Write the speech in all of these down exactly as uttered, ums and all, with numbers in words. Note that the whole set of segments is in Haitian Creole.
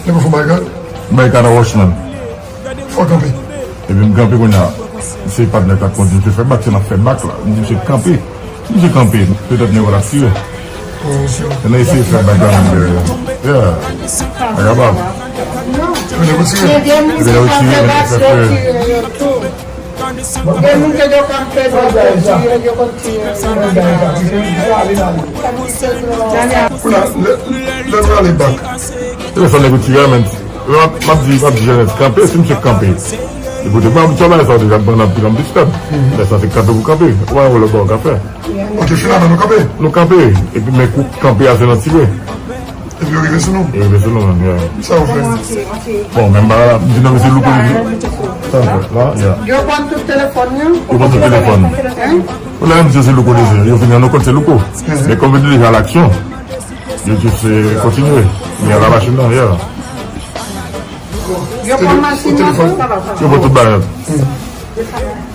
Lè mwen fè yon bagay. Bay ka nan Rochman. Fò kanpe. Epi m kanpe kounye a. Se patnè k ap kondui, misye fè bak, se n ap fè bak la. M di misye kanpe. Misye kanpe. Petèt nèg yo t ap tire. Oh, ok. Yo nan eseye fè bak la menm dèyè. Yeah. Agaba. Yo nan retire. Epi lè yo tire, men yo fè fè. Gen moun ke yo konn pèdi, yo konn tire, yo konn tire. Kounye a, lè, lè nou ale bak. Telefòn nèg ou tire a, men m ap, m ap di, m ap di Jeannette kanpe, si misye kanpe. Li pote ban m travay sa, deja ban nan pilan piskad. Lè sa se kanpe pou kanpe. Ou pa wè lòt bò w ka fè. Ok, finalman nou kanpe. Nou kanpe. Epi men kou kanpe a se nan tire. Epi yo rive sou nou. Yo rive sou nou menm, yeah. Sa yo fè? Bon, menm bagay la, m di non, men se Louko li di. Sa m fè la, yeah. Yo pran tout telefòn yo. Yo pran tout telefòn. Hein? Ou la, m di se Louko li di. Yo vini an nou kont se Louko. Men kòm yo deja al aksyon, yo jis, eh, kontinye. Men a la machin nan, yeah. Yo pran machin nan tou? Yo pran tout bagay.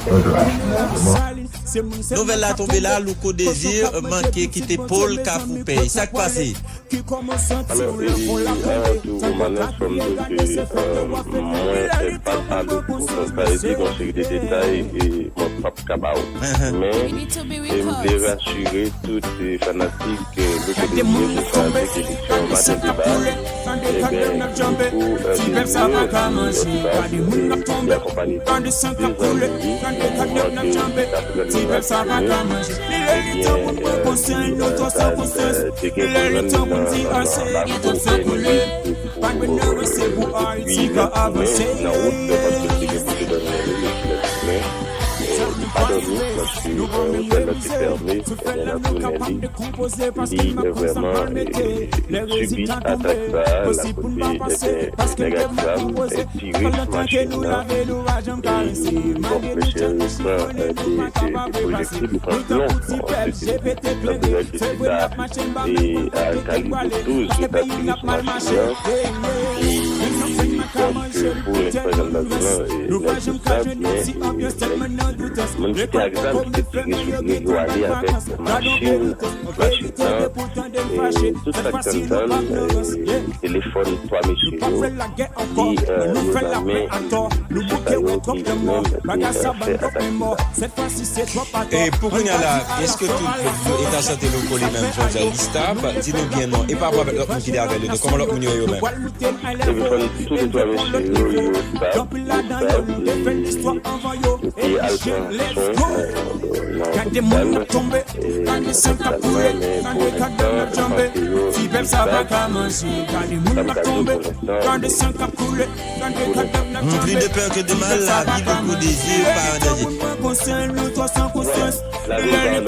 Ok. Bon. Nouvèl la tonbe la, Louko Désir manke kite Paul Kafou Pèy. Sa k pase? Alò, e, avan tou, Romanes, fò m di w ke, e, mwen, e, pa t a Louko, sa vle di, gon seri de detay, e, mwen p ap ka ba w. Men, e, m vle rasire tout, e, fanatik, e, Louko Désir, tout fanatik, efektivman, maten deba. Ebyen, Louko, e, Désir, ki, e, ki akonpanye de zanmi li, nan moman ke li t ap rann li rad, ebyen, e, li, e, t al, e, te gen pou l rann li nan, nan, nan, nan Bakou, Senlwi, pou, pou, e, epi retounen nan wout, paske li te gen pou te dòmi nan wout, epi lè tounen, e, li pa dòmi, paske, e, otèl la te fèmen, ebyen, nan tounen li, li, e, vrèman, e, sibi atak sa a, lakote, ebyen, nèg ak zam, e, tire sou machin nan. E, bon, mesye yo pran, e, de, de, de pwojektil, yo pran plon, bon, se, se, tankou règ de ta, e, a kalib douz, yo ta tire sou machin nan. E, donk, e, pou lenstan, jan m ta di w lan, e, nèg yo stab, men, e, nèg, moun ki te ak zam ki te tire sou li yo ale avèk machin, machin nan, e, tout sa k t anndan l, e, telefòn twa mesye yo, ki, e, yo nan men mesye sa yo ki menm, e, fè atak sila. E pou kounye a la, èske tout eta sante Louko li menm, jan w di a, li stab? Di nou byen non. E pa rapò avèk lòt moun ki te avè l yo tou, kòman lòt moun yo ye yo menm? Epi fò n di tou de twa mesye yo, yo stab, yo stab, e yo te al pran swen nan, nan lopital, e nan lopital la, men pou lenstan, sante yo, li stab, sa m ka di w pou lenstan, e, pou lenstan. Plus de peur que de mal, la vie de Louko Désir pa an danje. Voilà. Lavi pa an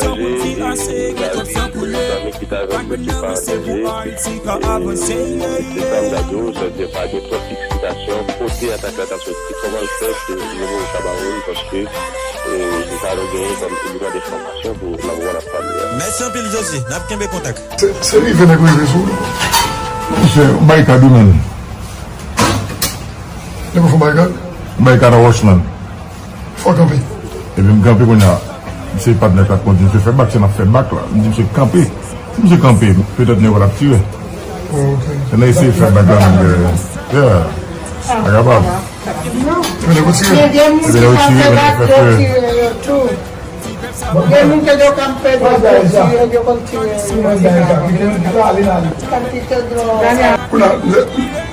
danje, e, lavi, e, zanmi ki t avè l yo tou pa an danje. E, se sa m ta di w, sa vle di pa gen twòp eksplitasyon kote atak la t ap soti, kòman l fèt, e, nou poko ka ba w li, paske, e, se sa nou genyen kòm eleman de enfòmasyon pou lamoman n ap pale a. Mèsi anpil, José. N ap kenbe kontak. Se, se rive nèg rive sou ou. Monchè, bay kad ou menm. Nèg ou fè bay kad? Bay kad nan Rochman. Fò kanpe. Epi m kanpe kounye a. Se patnè k ap kondui, misye fè bak, se n ap fè bak la. M di misye kanpe. Si misye kanpe, petèt nèg yo t ap tire. Oh, ok. Yo nan eseye fè bak la menm dèyè. Yeah. Agaba. Yo nan retire. Yo nan retire, men yo fè fè. Gen moun ke yo konn pèdi, yo konn tire, yo konn tire. Kounye a, lè,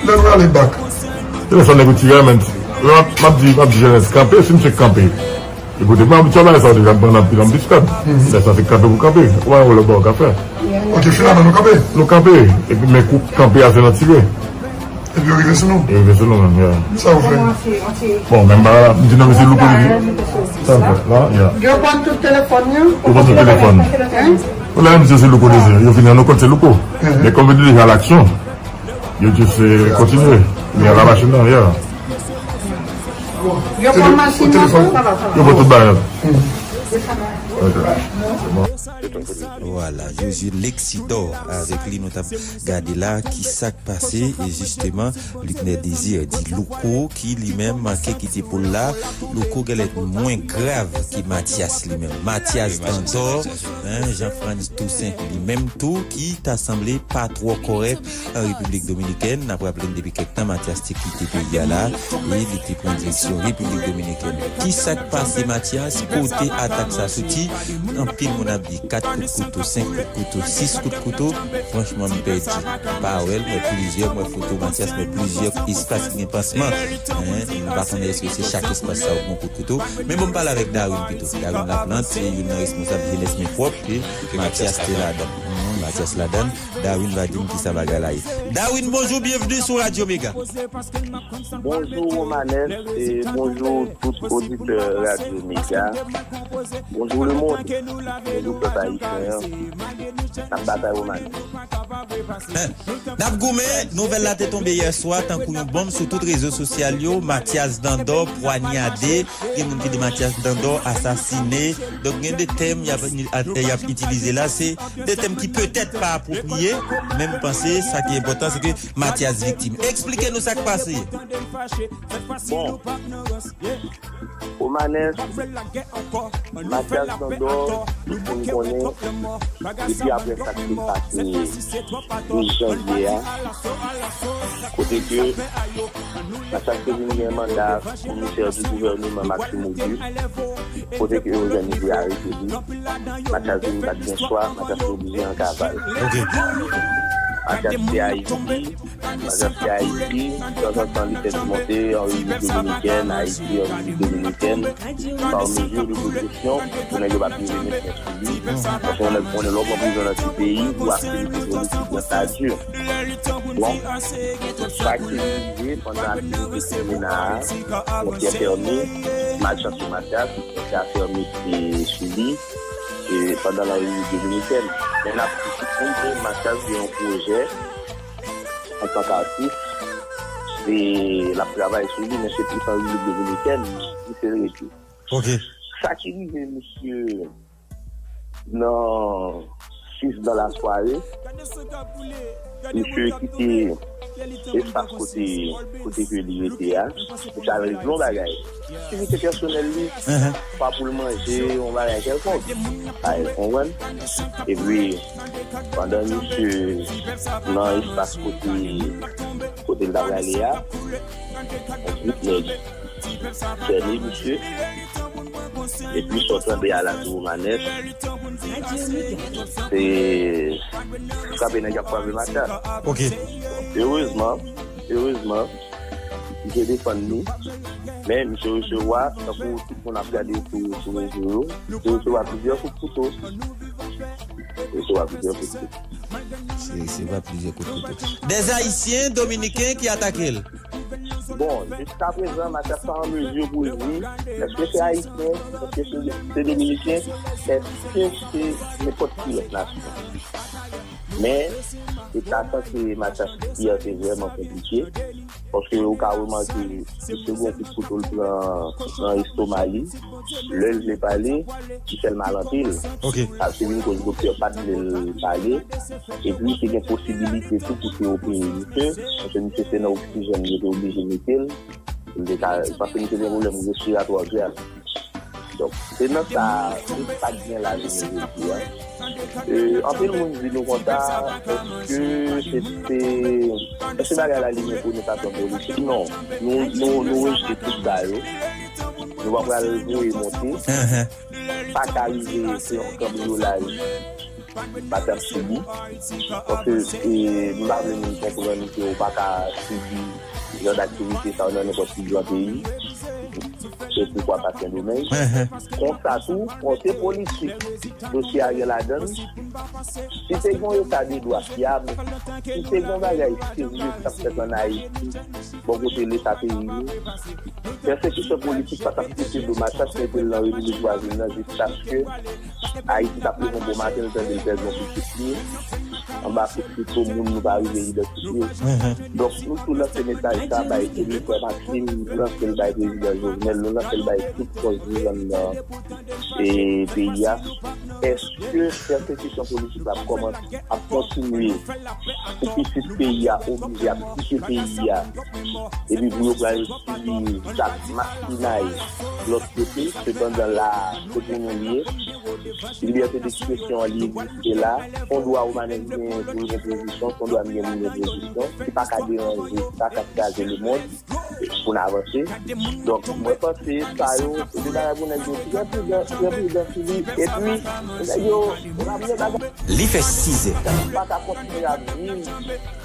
lè nou ale bak. Telefòn nèg ou tire a, men m ap, m ap di, m ap di Jeannette kanpe, si misye kanpe. Ekoute, m ap travay sa, deja ban nan pilan piskad. Lè sa se kanpe pou kanpe. Ou pa wè lòt bò w ka fè. Ok, finalman nou kanpe. Nou kanpe. Epi men kou kanpe a se nan tire. Epi yo rive sou nou. Yo rive sou nou menm, yeah. Sa yo fè? Bon, menm bagay la, m di non, men se Louko li di. Sa yo fè la, yeah. Yo pran tout telefòn yo. Yo pran tout telefòn. Hein? Ou la, m di se Louko li di. Yo vini an nou kont se Louko. Men kòm yo te deja al aksyon, yo jis, eh, kontinye. Men a la machin nan, yeah. Yo pran machin nan tou? Yo pran tout bagay. Ok. Se bon. Vwala, Josué Lexidor, avèk li nou t ap gade la ki sa k pase. E jisteman, Luckner Désir di Louko ki li menm manke kite poul la. Louko genlè mwen grav ke Mathias li menm. Mathias Dandor, Jean Frantz Toussaint li menm tou ki ta sanble pa twò kòrèk an Repiblik Dominikèn. N ap raple n depi kèk tan Mathias te kite peyi a la e li te pran direksyon Repiblik Dominikèn. Ki sa k pase Mathias? Kote atak sa soti? Anpil moun ap di kat kout kouto, senk kout kouto, sis kout kouto. Franchman, m pèdi. M pa wè l, m wè plizyè, m wè foto Mathias, m wè plizyè espas ki gen pansman. Hein, m pa konnen èske se chak espas sa ou gen kout kouto. Men bon, m pale avèk Darwin pito. Darwin Laplante, se youn nan responsab Jenès Men Pwòp ke Mathias te ladan. Mhm, Mathias ladan. Darwin va di m kisa bagay la ye. Darwin, bonjou, byenveni sou Radyo Mega. Bonjou Romanes e bonjou tout oditè Radyo Mega. Bonjou lemonn. Bonjou pèp ayisyen an. N ap batay Romanes. N ap goumen, nouvèl la te tonbe yè swa tankou yon bonm sou tout rezo sosyal yo. Mathias Dandor pwanyade, gen moun ki di Mathias Dandor asasine. Donk gen de tèm y ap, y ap itilize la, se de tèm ki petèt pa apwopriye, men m panse sa ki enpòtan se ke Mathias viktim. Eksplike nou sa k pase. Bon, Romanes, Mathias Dandor, nou konn konnen, depi apre sa k te pase douz janvye a, kote ke Mathias te vin gen manda komisè di gouvèneman Maxime Auguste, kote ke Eugène Louis arete li. Mathias vin pa t gen chwa, Mathias te oblije an kaval. Mathias te Ayiti, Mathias te Ayiti, tanzantan li fè ti monte an Repiblik Dominikèn, Ayiti an Repiblik Dominikèn, pa mezi de prekosyon, pou nèg yo pa t rive met men sou li. Paske yon nèg konnen lè w pran prizon nan ti peyi, pou aktivite politik, sa di. Bon, sa ki rive pandan aktivite Kimina a, fwontyè fèmen, malchans pou Mathias, fwontyè a fèmen sou li, e pandan l an Repiblik Dominikèn. Men n ap di tout moun ke Mathias gen yon pwojè antank atis, e l ap travay sou li, men se plis an Repiblik Dominikèn misye rete. Sa ki rive misye nan sis dan lasware, misye kite espas kote, kote ke li rete a, misye al regle yon bagay. Aktivite pèsonèl li, pa pou l manje yon bagay kèlkonk. Sa e konprann. Epi, pandan misye nan espas kote, kote l ta prale a, on gwoup nèg sène misye. Epi sa w tande a la tou Romanes, se frape nèg y ap frape Mathias. Erezman, erezman, misye defann li, men misye resevwa, tankou tout moun ap gade sou, sou rezo yo, misye resevwa plizyè kout kouto. Misye resevwa plizyè kout kouto. Dè Ayisyen, Dominiken ki atake l. Bon, jiskaprezan, Mathias pa an mezi pou l di èske se Ayisyen, èske se, se Dominiken, èske se nenpòt ki lòt nasyon. Men, e ka sanse Mathias fiyate vrèman konplike, paske ou ka remake, misye gon kout kouto l pran nan estoma li, lè l vle pale, li fè l mal anpil. Sa te vin koz doktè pa t vle l pale. Epi, te gen posibilite tou pou te opere misye, paske misye se nan oksijèn yo te oblije mete l. Li te ka, paske misye te gen pwoblèm respiratwa grav. Donk, se nan sa, se sa k gen la jounen jodi a. E, anpil moun di nou konsa, èske se, se, èske bagay la li gen konotasyon politik? Non, nou, nou, nou rejte tout sa yo. Nou pa pral voye monte. Pa ka rive se yon kanbriyolaj Mathias sibi. Paske, e, m pa vle moun konprann ke ou pa ka sibi jan daktivite sa yo nan nenpòt ki gran peyi. Se poukwa pa Sendomeng. Konsa tou, kote politik dosye a gen ladan l, si te gen yon eta de dwa fyab, si te gen yon bagay serye k t ap fèt ann Ayiti, bò kote Leta peyi nou, pèsekisyon politik pa t ap pouse do Mathias mete l nan Repiblik vwazen nan jiskaske Ayiti t ap leve yon bon maten, l tande l pèdi yon pitit li. anba kout kouto, moun nou pa rive idantifye. Donk, nou tou lanse mesaj sa bay Elie, frè Maxime, nou lanse l bay prezidan Jovenel, nou lanse l bay tout fòs dirijan nan e, peyi a. Èske pèsekisyon politik la ap kòmanse, ap kontinye pou pitit peyi a oblije ap kite peyi a, epi pou yo pral sibi zak masinay lòt kote? Sepandan, la, se pou nou li ye. Libète dekspresyon an, li egziste la. Se yon dwa Romanèf genyen pou l gen pozisyon, se yon dwa m gen pou m gen pozisyon. Ki pa ka deranje, ki pa ka kraze lemonn pou n avanse. Donk, mwen panse sa yo, se de bagay pou nèg yo trè pridan, trè pridan sou li. Epi, nèg yo raple bagay. Li fè sizè. Matyas pa ka kontinye ap viv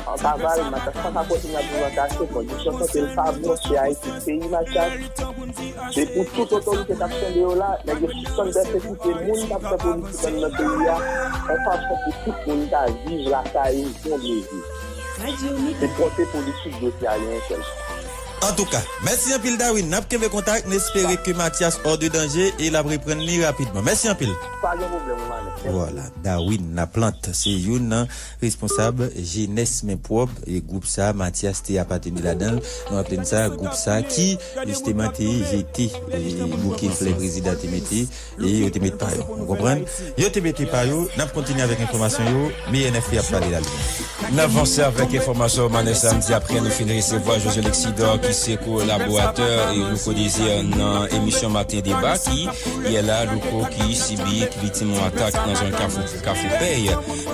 an kaval, Matyas pa ka kontinye ap viv an kachèt, kondisyon sante l pa bon, se Ayiti k peyi Matyas. Se pou tout otorite k ap kenbe yo la, nèg yo sispann pèsekite moun k ap fè politik anndan peyi a, yon fason pou tout moun ka viv lakay li jan l vle viv. Se pwòte politik dosye a gen yon sèl. Antouka, mèsi anpil Darwin. N ap kenbe kontak, n espere ke Matyas hors de danger e l ap reprann li rapidman. Mèsi anpil. Pa gen pwoblèm, Romanèf. Vwala, Darwin Laplante, se youn nan responsab Jenès Men Pwòp, e gwoup sa, Matyas te apateni ladan l. Nou raple n sa, gwoup sa ki, jisteman, te jete, e, bouke flè prezidan te mete, e yo te met pa yo. Ou konprann? Yo te mete pa yo. N ap kontinye avèk enfòmasyon yo. B N F P ap pale la. N avanse avèk enfòmasyon Romanèf samdi apre nou fin resevwa José Lexidor, ki se kolaboratè e Louko Désir nan emisyon Maten Deba, ki, yè la, Louko ki sibi, ki viktim yon atak nan zòn Kafou, Kafou Pèy.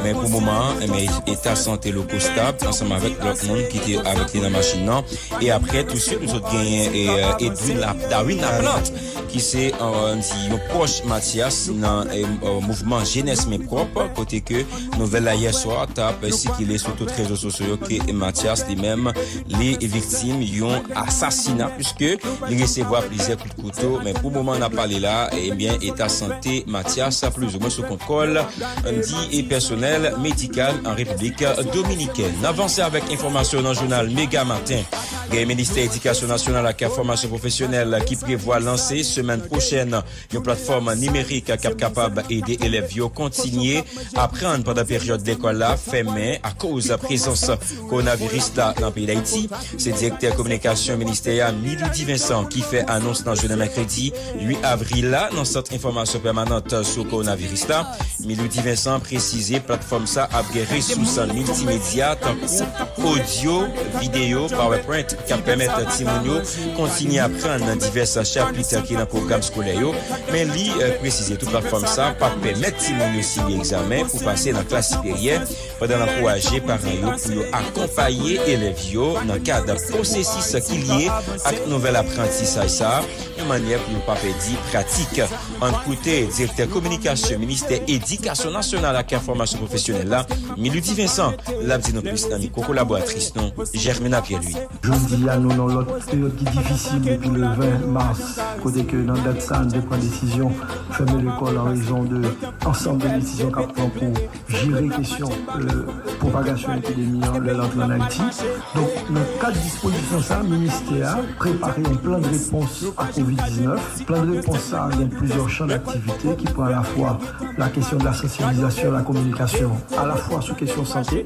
Men pou moman an, men, eta sante Louko stab, ansanm avèk lòt moun ki te avèk li nan machin nan. E apre, touswit, nou sot genyen, e, Edwin Lap-, Darwin Laplante, ki se, e, di, yon pwòch Matyas nan, e, e, mouvman Jenès Men Pwòp, kote ke nouvèl la yè swa t ap sikile sou tout rezo sosyo yo ke Matyas li menm, li viktim yon asasina, piske li resevwa plizyè kout kouto, men pou moman n ap pale la, ebyen, eta sante Matyas plizoumwen sou kontwòl, di, e pèsonèl medikal an Repiblik Dominikèn. N avanse avèk enfòmasyon nan jounal Mega Maten. Gen Ministè Edikasyon Nasyonal ak Fòmasyon Pwofesyonèl ki prevwa lanse semèn pwochèn yon platfòm nimerik k ap kapab ede elèv yo kontinye aprann pandan peryòd lekòl la fèmen akoz prezans kowonaviris la nan peyi Dayiti. Se direktè kominikasyon ministè a, Milou Divensan, ki fè anons nan jounen mèkredi uit avril la nan Sant Enfòmasyon Pèmanant sou Kowonaviris la. Milou Divensan presize platfòm sa ap gen resous miltimedya tankou odyo, videyo, PowerPoint k ap pèmèt timoun yo kontinye aprann nan divès chapit ki nan pwogram eskolè yo. Men li, e, presize tou platfòm sa p ap pèmèt timoun yo sibi egzamen pou pase nan klas siperyè, pandan l ankouraje paran yo pou yo akonpaye elèv yo nan kad pwosesis ki lye ak nouvèl aprantisaj sa a, yon mannyè pou yo pa pèdi pratik. Ann koute direktè kominikasyon Ministè Edikasyon Nasyonal ak Fòmasyon Pwofesyonèl la, Milou Divensan, l ap di nou plis nan mikwo kolaboratris nou, Germina Pierre-Louis. Jodi a, nou nan lòt peryòd ki difisil depi le ven mas, kote ke nan dat sa, nou te pran desizyon fèmen lekòl an rezon de ansanm de desizyon k ap pran pou jere kesyon, e, pwopagasyon epidemi an lè l antre ann Ayiti. Donk, nan kad dispozisyon sa, ministè a prepare yon plan de repons a kovid diznèf. Plan de repons sa a gen plizyè chan daktivite ki pran alafwa la kesyon de la sansibilizasyon, la kominikasyon, alafwa sou kesyon sante.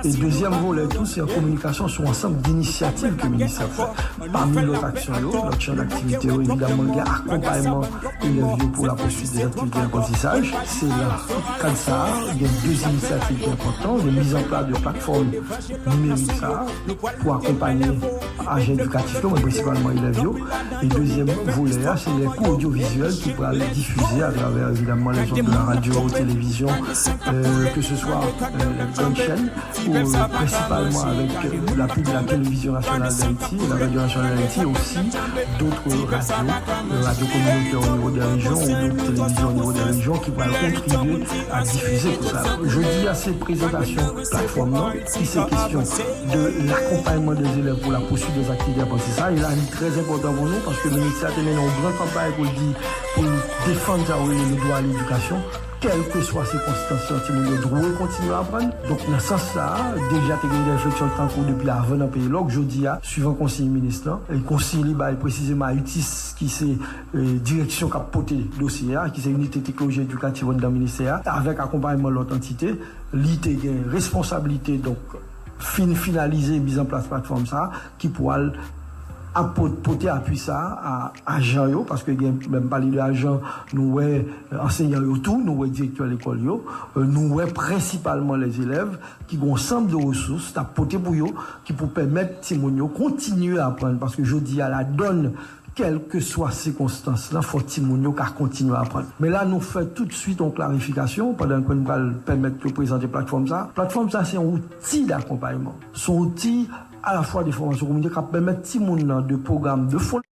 E dezyèm volè tou, se an kominikasyon sou ansanm de inisyativ ke minis la fè. Pami lòt aksyon yo, lòt chan daktivite yo, evidamman, gen akonpayman elèv yo pou la poursuite des activités d'apprentissage. Se nan kad sa a, gen de inisyativ ki enpòtan, gen mizanplas de platfòm nimerik sa a pou akonpaye ajan edikatif yo, men prensipalman elèv yo. E dezyèm volè a, se lè kou odyovizyèl ki pral difize atravè, evidamman, les ondes de la radio, télévision, euh, que ce soit, euh, les grandes chaînes, ou, euh, prensipalman avèk, euh, la pub de la Télévision Nationale d'Haïti, la Radio Nationale d'Haïti, et aussi d'autres radios, euh, radios communautaires au niveau des régions ou d'autres télévisions au niveau des régions qui vont contribuer à diffuser tout ça. Jodi a, se prezantasyon platfòm nan, ki se kesyon de l'akompayman dè zelèv pou la poursuite des activités d'apprentissage. E la, li trè enpòtan pou nou, paske minis la te mennen yon gran kanpay pou l di, pou l defann sa yo rele le droit à l'éducation. Kèlkeswa sikonstans yo, timoun yo dwe kontinye aprann. Donk, nan sans sa a, deja te gen de refleksyon tankou depi avan nan peyi lòk. Jodi a, swivan konsiy minis lan, e konsiy li bay presizeman a UTIS, ki se, e, direksyon k ap pote dosye a, ki se Unité Technologie Éducative anndan ministè a, avèk akonpayman lòt antite, Li te gen responsablite, donk, fin finalize mizanplas platfòm sa a, ki pou al ap pot- pote apui sa a a ajan yo, paske gen, lè m pale de ajan, nou wè, euh, ansenyan yo tou, nou wè direktè lekòl yo, euh, nou wè prensipalman lèzelèv ki gen yon sanm de resous n ap pote pou yo, ki pou pèmèt timoun yo kontinye aprann, paske jodi a, ladòn, kèlkeswa sikonstans lan, fò timoun yo ka kontinye aprann. Men la, nou fè toutswit yon klarifikasyon pandan ke n pral pèmèt yo prezante platfòm sa. Platfòm sa, se yon outi dakonpayman. Se yon outi alafwa de fòmasyon kominotè k ap pèmèt timoun nan de pwogram de fon